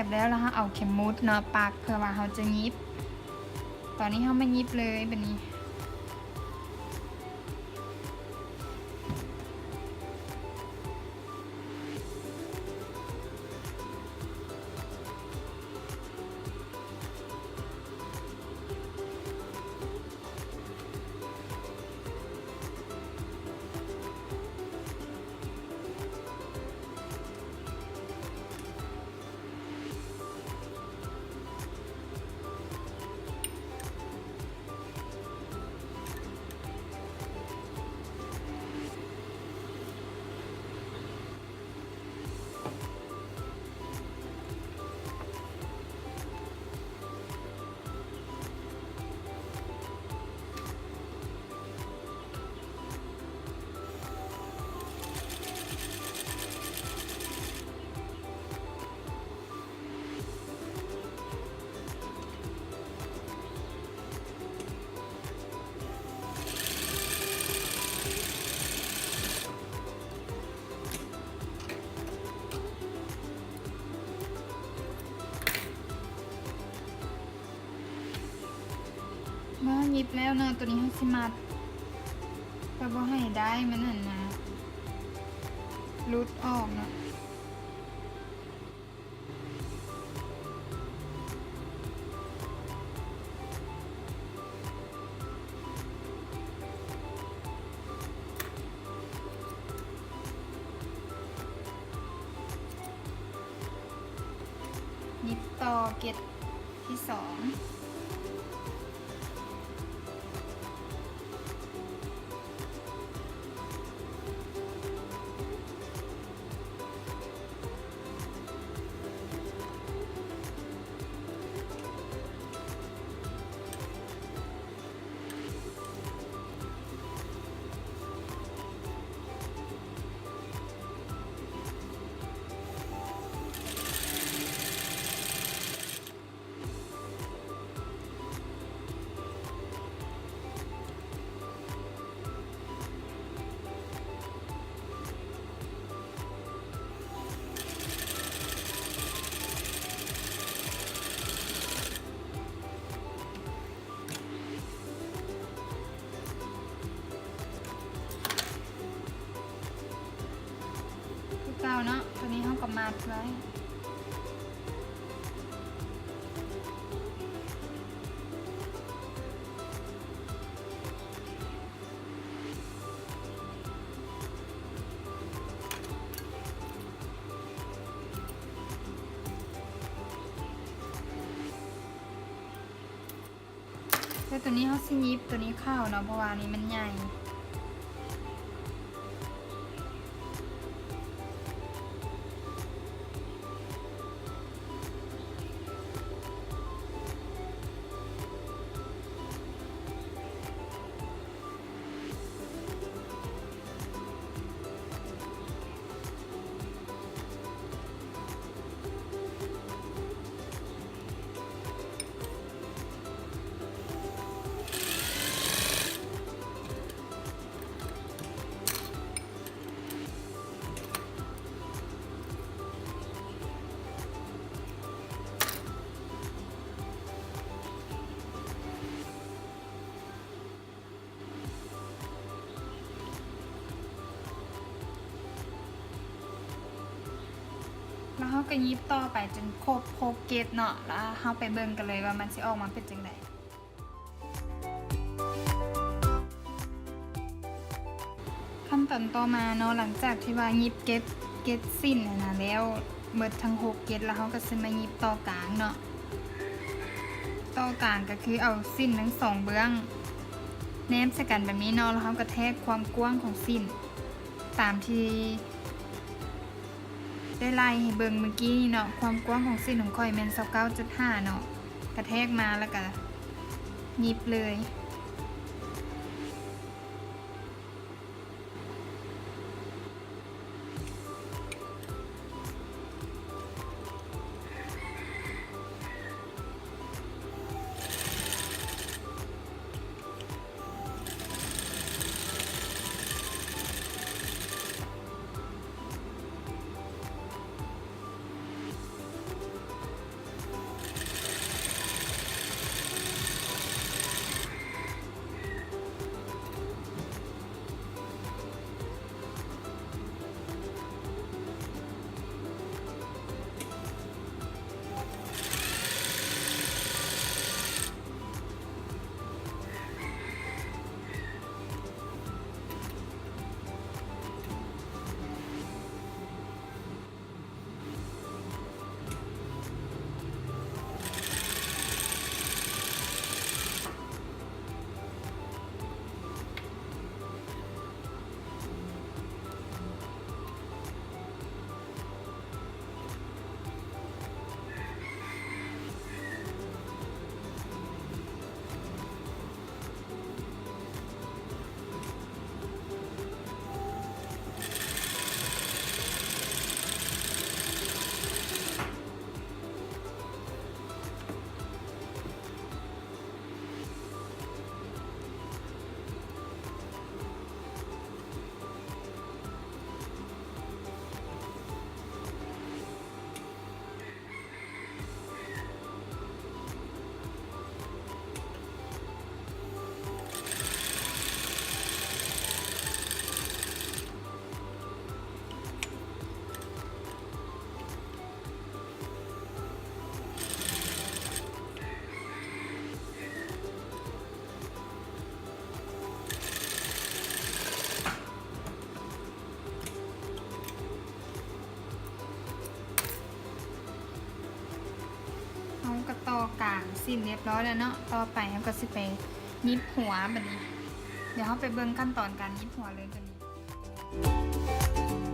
ບແລ້ວ ແລ້ວເຮົາເອົາເຂັມໝຸດເນາະ ປັກ ເພື່ອວ່າເຮົາຈະຫຍິບ. ຕອນນີ້ເຮົາມາຫຍິບເລີຍບາດນີ້. ເມື່ອຫຍິບແລ້ວເນາະ ໂຕນີ້ເຮົາຊິມັດ ເພື່ອບໍ່ໃຫ້ດ້າຍມັນຫັ້ນນະ ຫຼຸດອອກເນາະ. ຫຍິບຕໍ່ເກັດທີສອງ. ຄືເກົ່າເນາະ ໂຕນີ້ເຮົາກໍມັດໄວ້. ແຕ່ໂຕນີ້ເຮົາຊິຫຍິບໂຕນີ້ເຂົ້າເນາະ ເພາະວ່າອັນນີ້ມັນໃຫຍ່. ແລ້ວເຮົາກໍຫຍິບຕໍ່ໄປຈົນຄົບຫົກເກັດເນາະ ແລ້ວເຮົາໄປເບິ່ງກັນເລີຍວ່າມັນຊິອອກມາເປັນຈັ່ງໃດ. ຂັ້ນຕອນຕໍ່ມາເນາະ ຫຼັງຈາກທີ່ວ່າຫຍິບເກັດ ເກັດສິ້ນຫັ້ນນະແລ້ວ ເບິດທັງຫົກເກັດ ແລ້ວເຮົາກໍຊິມາຫຍິບຕໍ່ກາງເນາະ. ຕໍ່ກາງກໍຄືເອົາສິ້ນທັງສອງເບື້ອງແນມໃສ່ກັນແບບນີ້ເນາະ ແລ້ວເຮົາກໍແທກຄວາມກວ້າງຂອງສິ້ນຕາມທີ່ ໄດ້ໄລ່ໃຫ້ເບິ່ງມື້ກີ້ນີ້ເນາະ, ຄວາມກວ້າງຂອງເສັ້ນຂອງຂ້ອຍແມ່ນຊາວເກົ້າຈຸດຫ້າເນາະ, ກະແທກມາແລ້ວກະຫຍິບເລີຍ. ເ ສິ້ນຮຽບຮ້ອຍແລ້ວເນາະ. ຕໍ່ໄປເຮົາກໍຊິໄປຫຍິບຫົວບັດນີ້. ດຽວເຮົາໄປເບິ່ງຂັ້ນຕອນການຫຍິບຫົວເລີຍບັດນີ້.